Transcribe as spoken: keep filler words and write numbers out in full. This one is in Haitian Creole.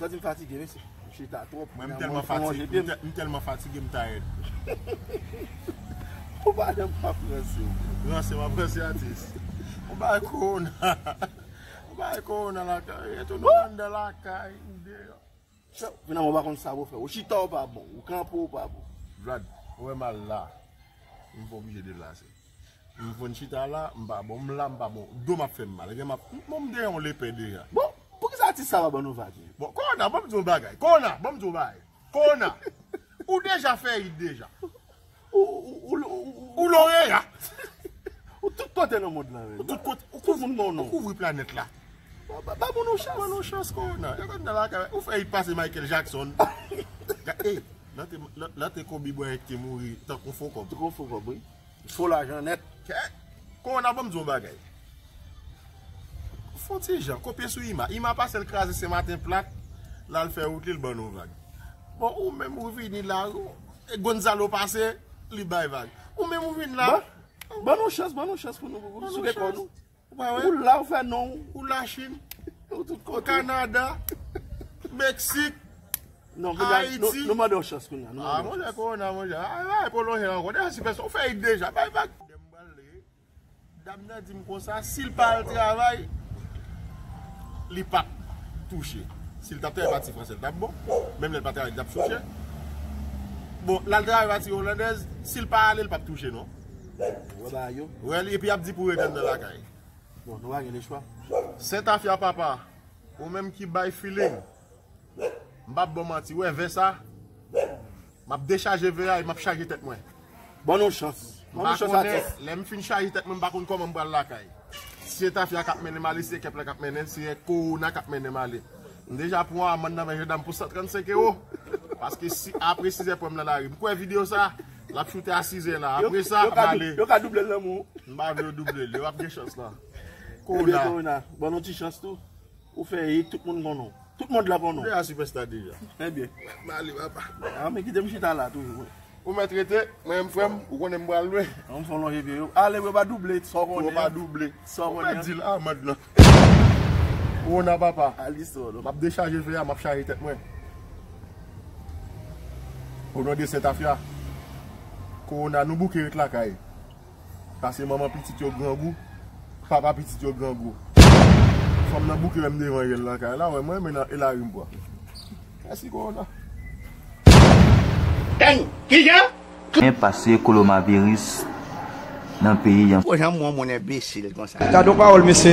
Santi m fatige, mesye. M chita twòp. Mwen, m tèlman fatige, m tèlman fatige, m tayèd. Ou pa janm ap ranse. Ranse, m ap ranse, atis. Ou bay kowona. Ou bay kowona lakay. E tou nou anndan lakay, ou deyò. Finalman, ou pa konn sa pou fè. Ou chita, ou pa bon. Ou kanpe, ou pa bon. Vlad, ou wè m al la. M fè oblije delase. M fè n chita la, m pa bon. M la, m pa bon. Do m ap fè m mal. Gen m ap, m, m gen yon lepè deja. Bon, poukisa atis sa pa ban nou vag? Bon, kowona, ban m di w bagay. Kowona, ban m di w bagay. Kowona, ou deja fè it deja. Ou, ou, ou, ou, ou, ou Loreya. Ou tout kote nan mond lan, men. Ou tout kote, ou tout moun konnen w. Ou kouvri planèt la. Ba, ba, ba moun yon chans. Ba moun yon chans, kowona. Yo konn nan lakay, ou fè it pase Michael Jackson. Ga-, ey, nan te, nan, nan te Kobe Bryant te mouri tankou fo kòb. Tankou fo kòb, wi. Fo lajan nèt. Kè, kowona, ban m di w yon bagay. Fon ti jan, kopye sou Ima. Ima pase l kraze Senmaten plat, l al fè wout li, l ban nou vag. Bon, ou menm ou vini la, ou, e Gonzalo pase, li bay vag. Ou menm ou vin la. Ban, ban nou chans, ban nou chans pou nou, pou nou souke kò nou. Ou pa wè? Ou la, ou fè non. Ou Lachin. Ou tout kote. Ou Kanada. Meksik. Non, kounye a, nou, Ayiti. Nou mande yon chans kounye a. Nou mande yon chans. Ah, monchè, kowona, monchè. Ah, pa pwolonje ankò. Deja, si pèsonn, ou fè it deja. Bay vag. Dam nan di m konsa, si l pa al travay, li p ap touche. Si l t ap travay pa ti fransè, l t ap bon. Menm lè l pa travay, li t ap touche. Bon, l al travay pa ti olandèz, si l pa ale, l p ap touche, non. Wè bagay yo. Wè, epi y ap di pou ret anndan lakay. Bon, nou pa gen lechwa. Sentafya papa, ou menm ki bay feeling. M p ap ba w manti, wè vè sa, m ap dechaje vè a e m ap chaje tèt mwen. Ban nou chans. Ban nou chans, atis. Lè m fin chaje tèt mwen, m pa konn kòman m pral lakay. Si se tafya k ap mennen m ale, si se kèp la k ap mennen, si se kowona k ap mennen m ale. M deja pran yon amann nan men jandam pou san trannsenk ewo. Paske si, apre sizè pran m nan lari. M kwè videyo sa, l ap choute a sizè la. Apre sa, m ale. Yo ka double l nan men w. M pa vle yo double l, yo ap gen chans la. Kowona. Ebyen, kowona, ban nou ti chans tou. Ou fè it, tout moun konnen w. Tout mond lan konnen w. Ou deja sipèsta deja. Ebyen. M ale, papa. A, men kite m chita la toujou. Ou mèt rete, mwen menm frè m, ou konnen m pral lwen. An, m fè w lonje pye yo. Ale, bro, pa double, sa w konnen. Ou pa double. Sa w konnen. Ou pa di l, a, mad lan. Ou nan papa. Al istwa, non. M ap dechaje fè a, m ap chaje tèt mwen. O non de Sentafya. Kowona, nou bouke ret lakay. Pase manman pitit yo grangou, papa pitit yo grangou. Fanm nan bouke menm devan je l nan kay la, wè mwen, men nan e lari m pran. Mèsi, kowona. Dany, kijan? Men pase kolomaviris nan peyi an. Bon, jan mwen, moun enbesil konsa. Gade yon pawòl, mesye.